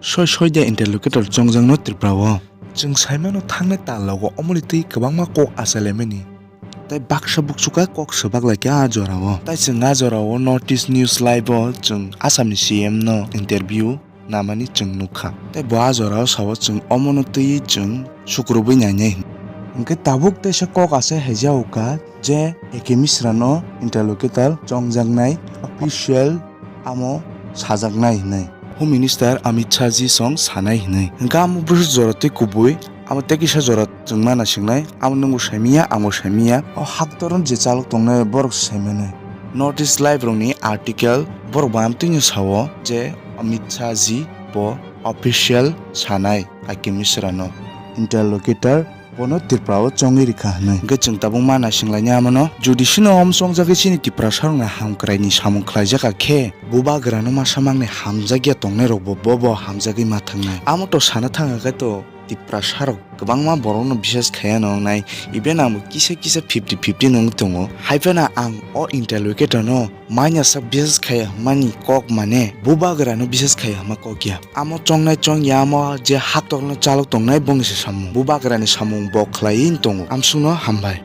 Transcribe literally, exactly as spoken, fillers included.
soi soi de interlocutor chongjakno Tripura o. Chwng saimano thangnai tal logo omoni twi kwbangma kok achalaimani. Tai baksa buksuka kok swbak laikha a jorao. Tai chwng a jorao North East News Live o chwng Assam ni C M no interview namani chwng nukha. Tai bo a jorao sao chwng omono twiwi chwng sukrubwi nainai hwn. Hwnkhe tabuk teisa kok achai haijago kha je A K Misra no interlocutor chongjaknai official amo sajaknai hwnwi. Home Minister Amit Shah ji song sanai hwnwi. Hwnkhe amo bwswk jora twi kubui amo tei kisa jora chwng ma naisingknai, amo nwngbo saimiya, angbo saimiya. O haktorno je chalok tongnai borok saimano. North East Live rokni article borok bo amtwino sao je Amit Shah ji bo official sanai A K Misra no interlocutor bono Tripura o chongwi rikha hwnwi. Hwnkhe chwng tabuk ma naisinglainai amono. Jodi chwngno omo chongjagwi chini Tiprasa rokni hamkraini samung khlaijak khe, bubagrano masa mangni hamjakya tongnai rokbo bo bo hamjagwi ma thangnai. Amo to sana thangkha khe to Tiprasa rok kwbangma borokno bisas khaiya no wngnai, even ang bo kisa kisa fifty fifty no wng tongo. Haiphano ang o interlocutor no mainasak bisas khaiya hwnmani kok mane bubagrano bisas khaiya hwnma kok ya. Amo chongnai chongya amo je haktorno chalok tongnai bongni se samung. Bubagrani samung bo khlaiwi tongo. Amsukno hambai.